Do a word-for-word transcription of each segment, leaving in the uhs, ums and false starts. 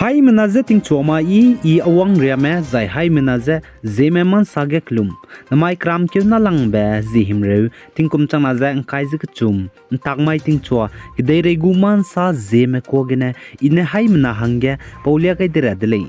Haimena je tingchua ma i, i awang riame, zai haimena je Zeme mansa ge kelum. Namai keramkeu nâlangbe zie himreu, tingkum changna ze ngkai ze kechum, ntak mai tingchua, kedeirei gu mansa Zeme kuâ gene, i ne haimena hangge paulia gai de ra de lei.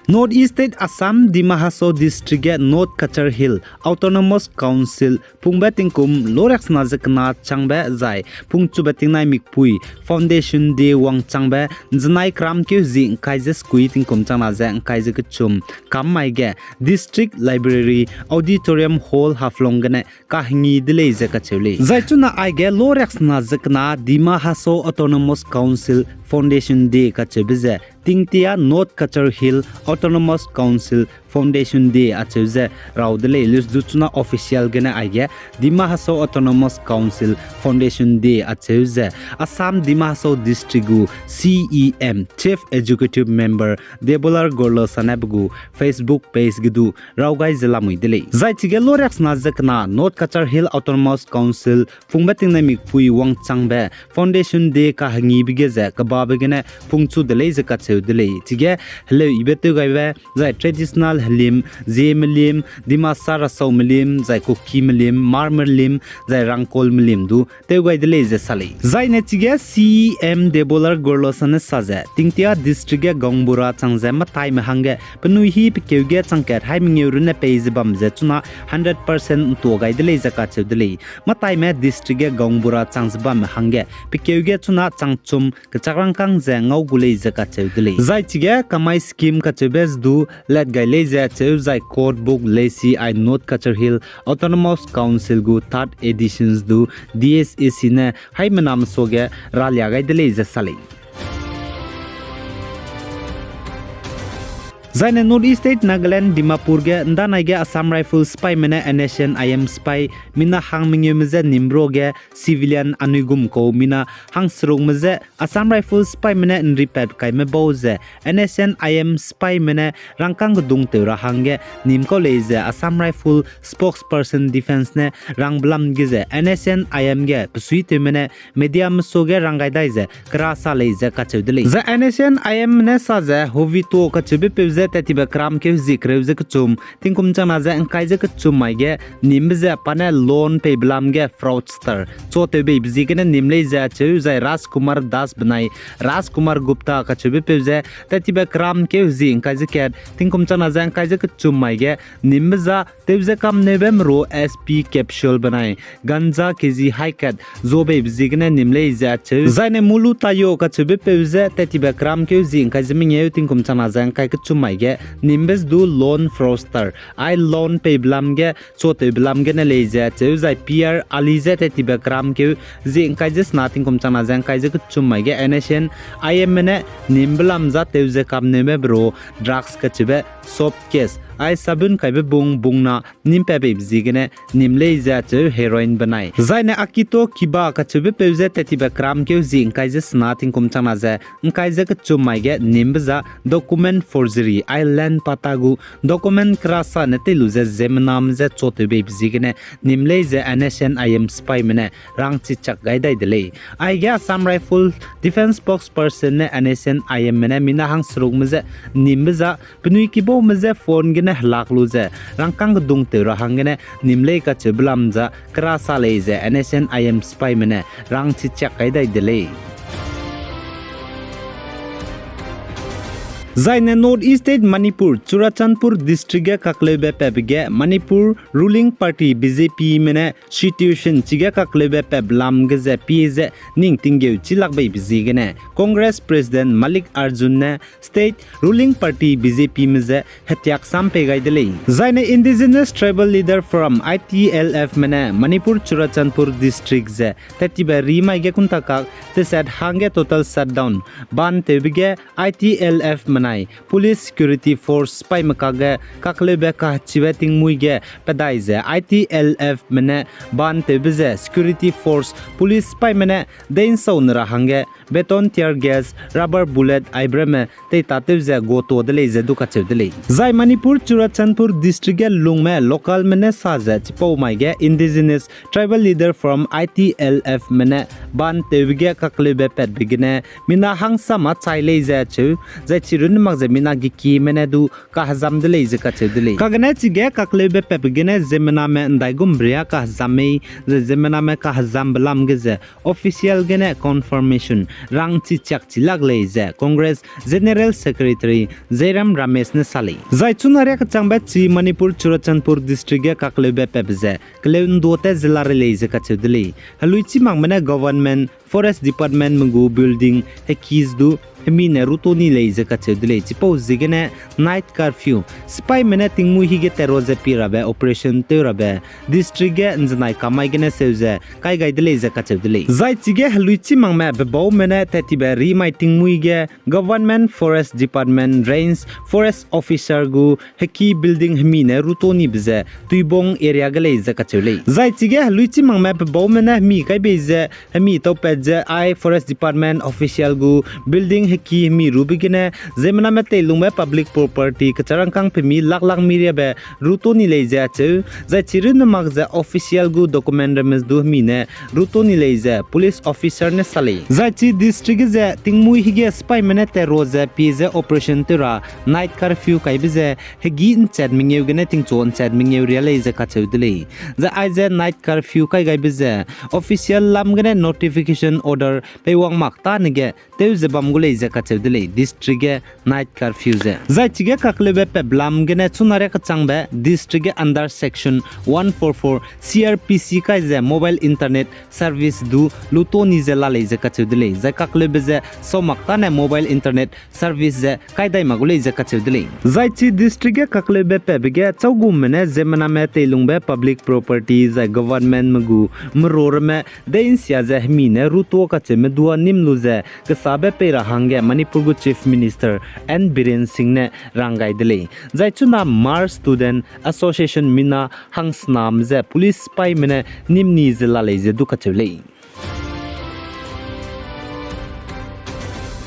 North East State Assam, Dima Hasao District ge North Cachar Hill Autonomous Council pungbe tingkum loriaksena ze kena changbe zai pungchube tingnai mikpui Foundation Day wangchangbe nzenai keramkeu zie ngkai ze sekui tingkum changna ze ngkai ze kechum kam mai ge District Library Auditorium Hall Haflong gene kahengi de lei ze kacheu lei. Zai chuna aige loriaksena ze kena Dima Hasao Autonomous Council Foundation Day kacheube ze tingtia North Cachar Hill Autonomous Council Foundation Day acheu ze rau de lei. Lus du chuna official gene aige Dima Hasao Autonomous Council Foundation Day acheu ze Assam Dima Hasao District gu C E M, Chief Executive Member Debolal Gorlosa ne pe gu Facebook page ge du rau gai ze lamui de lei. Zai chige loriaksena ze kena North Cachar Hill Autonomous Council pungbe tingnai mikpui wangchangbe Foundation Day kahengibe ge ze kebabe gene pungchu de lei ze kacheu de lei. Chige heleu ibe tew gaibe zai traditional helim, Zeme lim, Dimasa Rasau melim, zai Kuki melim, Hmar melim, zai Rangkol melim du tew gai de lei ze sa lei. Zaine chige C E M Debolal Gorlosa ne sa ze, tingtia district ge gaonbura chang ze mataime hangge penui hi pe keu ge chang kat hai mengeu runne pei ze bam ze chuna hundred percent ntua gai de lei ze kacheu de lei. Mataime district ge gaonbura chang ze bamme hangge pe keu ge chuna changchum kechak rangkâng ze ngau gu lei ze kacheu de lei. Zai chige kamai scheme kacheube ze du let gai lei ze acheu zai code book leisi ai North Cachar Hill Autonomous Council gu third editions du D S A C ne haimename suage ralia gai de lei ze sa lei. Zaine North East State Nagaland Dimapur ge ndanai ge Assam Rifles sipaime ne N S C N I M sipai mina hang mengeume je nimbe ro ge civilian anui gum kau mina hangserukme je Assam Rifles sipaime ne nripat kaime bau ze N S C N I M sipaime ne rangkâng kedung tew ra hangge nim kau lei ze Assam Rifle spokesperson defence ne rangbe lam ge ze N S C N I M ge pesuitewme ne mediame suage rang gai dai ze kera sa lei ze kacheu de lei. Zai N S C N I M ne sa ze Hovito kacheube peu ze tattibe keramkeu zie kereu ze kechum, tingkum changna ze ngkai ze kechum mai ge nimbe ze pa ne loan peibe lam ge fraudster chua tewbeibe ziegene nim lei ze acheu zai Rajkumar Das benai Rajkumar Gupta kacheube peu ze tattibe keramkeu zie ngkai ze kat, tingkum changna ze ngkai ze kechum mai ge nimbe za tew ze kamneube meru S P capsule benai ganja K G hai kat zuabeibe ziegene nim lei ze acheu. Zaine Mulu Tayo kacheube peu ze tattibe keramkeu zie ngkai ze mengeu, tingkum changna ze ngkai kechum mai ge nimbe ze du loan fraudster ai loan peibe lam ge chuatewbe lam gene lei ze acheu zai P R Ali ze tattibe keramkeu zie ngkai ze sena, tingkum changna ze ngkai ze kechum mai ge N S C N I M ne nimbe lam za tew ze kamneube meru drugs kacheube soap case ai sabun kaibe bung bung na nimpabeibe ziegene nim lei ze acheu heroin benai. Zaine Akito Kiba kacheube peu ze tattibe keramkeu zie ngkai ze sena, tingkum changna ze ngkai ze kechum mai ge nimbe za document forgery ai land patta gu document kerasa ne tei lu ze ziemmename je chuatewbeibe ziegene nim lei ze N S C N I M sipaime ne rangchi chak gai dai de lei. Aige Assam Rifle Defence spokesperson ne N S C N I M me ne mina hangserukme je nimbe za penui kibaume je phone gene helak lu ze rangkâng kedung tew ra hanggene nim lei kacheube lam za kera sa lei ze N S C N I M sipaime ne rangchi chak gai dai de lei. Zaine North East State Manipur, Churachandpur District ge kakleube patbe ge Manipur ruling party B J P me ne situation chige kakleube patbe lam ge ze pie ze ning tinggeu chilakbeibe ziegene Congress President Mallikarjun ne state ruling party B J P me ze hetiak sam pei gai de lei. Zaine Indigenous Tribal Leader Forum, I T L F me ne Manipur Churachandpur District ze tattibe rimai ge kuntakak tesat hangge total shutdown ban tewbe ge I T L F me nai police security force paîme kakge kakleube kahechibe tingmuî ge pedai ze I T L Fme ne ban tewbe ze security force police paîme ne dei'nsau ne ra hangge baton, tear gas, rubber bullet aibe ramme teitatew ze guatua de lei ze du kacheu de lei. Zai Manipur Churachandpur district ge lungme localme ne sa ze chipau mai ge Indigenous Tribal Leader Forum, I T L Fme ne ban tewbe ge kakleube patbe gene mina hangsam a chai lei ze cheu, zai chi runne mak ze mina gekime ne du kahezam de lei ze kacheu de lei. Kagene chige kakleube patbe gene ziemmename ’ndaigum bria kahezam mei, zai ziemmename kahezambe lam ge ze official gene confirmation rangchi chiakchi lak lei ze Congress General Secretary Jairam Ramesh ne sa lei. Zai chuna riâ kechangbe chi Manipur Churachandpur district ge kakleube patbe ze keleu ’nduate ze la re lei ze kacheu de lei. Heluichimakme ne government forest departmentme gu building heki ze du hemi ne ruto ni lei ze kacheu de lei. Chipau ziegene night curfew, sipaîme ne tingmuî hige tat ra ze pie rabe operation tew rabe district ge ’nzenai kamai gene seu ze kai gai de lei ze kacheu de lei. Zai chige heluichimakme bebaume ne tat tibe rimai tingmuî ge Government Forest Department Range Forest Officer gu heki building hemi ne ruto nibe ze Tuibong area ge lei ze kacheu lei. Zai chige heluichimakme bebaume ne hemi kai bei ze hemi taupat ze ai Forest Department official gu building heki hemi rube gene ziemmename teilungbe public property kecharangkâng pemi lak lak mi riabe ruto ni lei ze acheu, zai chi runne mak ze official gu document ramme du hemi ne ruto ni lei ze police officer ne sa lei. Zai chi district ge ze tingmuî hige sipaîme ne tat ra ze pie ze operation tew ra night curfew kaibe ze hegî ’nchat mengeu gene tingchu ’nchat mengeu riâ lei ze kacheu de lei. Zai aize night curfew kai gaibe ze official lam gene notification order peiwang mak tâne ge tew ze bam gu lei ze kacheu de lei, district ge night curfew ze. Zai chige kakleube patbe lam gene chuna riâ kechangbe district ge under section one four four C R P C kai ze mobile internet service du luto ni ze la lei ze kacheu de lei. Zai kakleube ze sau mak tâne mobile internet service ze kai dai mak gu lei ze kacheu de lei. Zai chi district ge kakleube patbe ge châugumme ne ziemmename teilungbe public property zai governmentme gu merua ramme dei'nsia ze hemi ne ruto kacheume dua nîm lu ze kesabe pei ra hangge Manipur gu Chief Minister N Biren Singh ne rang gai de lei. Zai chuna Hmar Student Association mina hangsname ze police sipaîme ne nîm ni ze la lei ze du kacheu lei.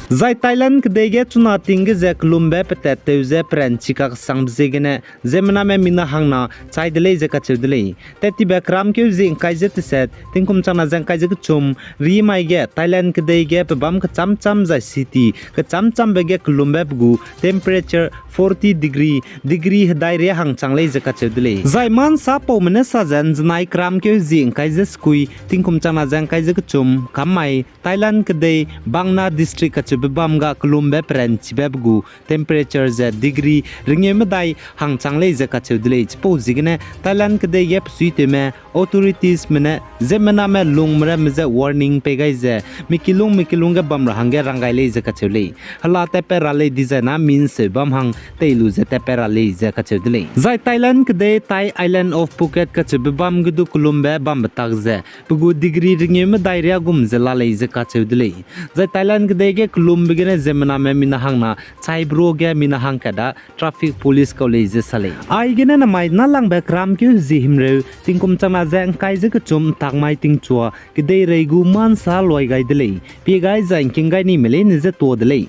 Zai Thailand kedei ge chuna ting ge ze kelumbe petat tew ze peranchi kaksangbe ziegene ziemmename mina hangna chai de lei ze kacheu de lei. Tat tibe keramkeu zie ’ngkai ze teset, tingkum changna ze ’ngkai ze kechum, rimai ge Thailand kedei ge pebâm kechâm châm zai city kechâm châmbe ge kelumbe pe gu temperature forty degree, degree hedai riâ hangchang lei ze kacheu de lei. Zai ma'nsapaume ne sa ze ’nzenai keramkeu zie ’ngkai ze sekui, tingkum changna ze ’ngkai ze kechum, kam mai Thailand kedei Bangna District kacheube bam ga kelumbe peranchibe pe gu temperature ze degree ringeu medai hangchang lei ze kacheu de lei. Chipau ziegene Thailand kedei ge pesuitewme authoritiesme ne ziemmename lungme ramme je warning pei gai ze, mikilung mikilung ge bam ra hangge rang gai lei ze kacheu lei. Hela tatpat ra lei dizai na minseu bam hang tei lu ze tatpat ra lei ze kacheu de lei. Zai Thailand kedei Thai Island of Phuket kacheube bam ge du kelumbe bambe tak ze pe gu degree ringeu medai riâ gum ze la lei ze kacheu de lei. Zai Thailand kedei ge kelumbe gene ziemmename mina hangna chai bro ge mina hangkat da traffic police kau lei ze sa lei. Aigene namai nâlangbe keramkeu zie himreu, tingkum changna ze ’ngkai ze kechum ’ntak mai tingchua kedeirei gu ma'nsa luai gai de lei. Pie gai zai ’ngking gai nime leine je tuâ de lei.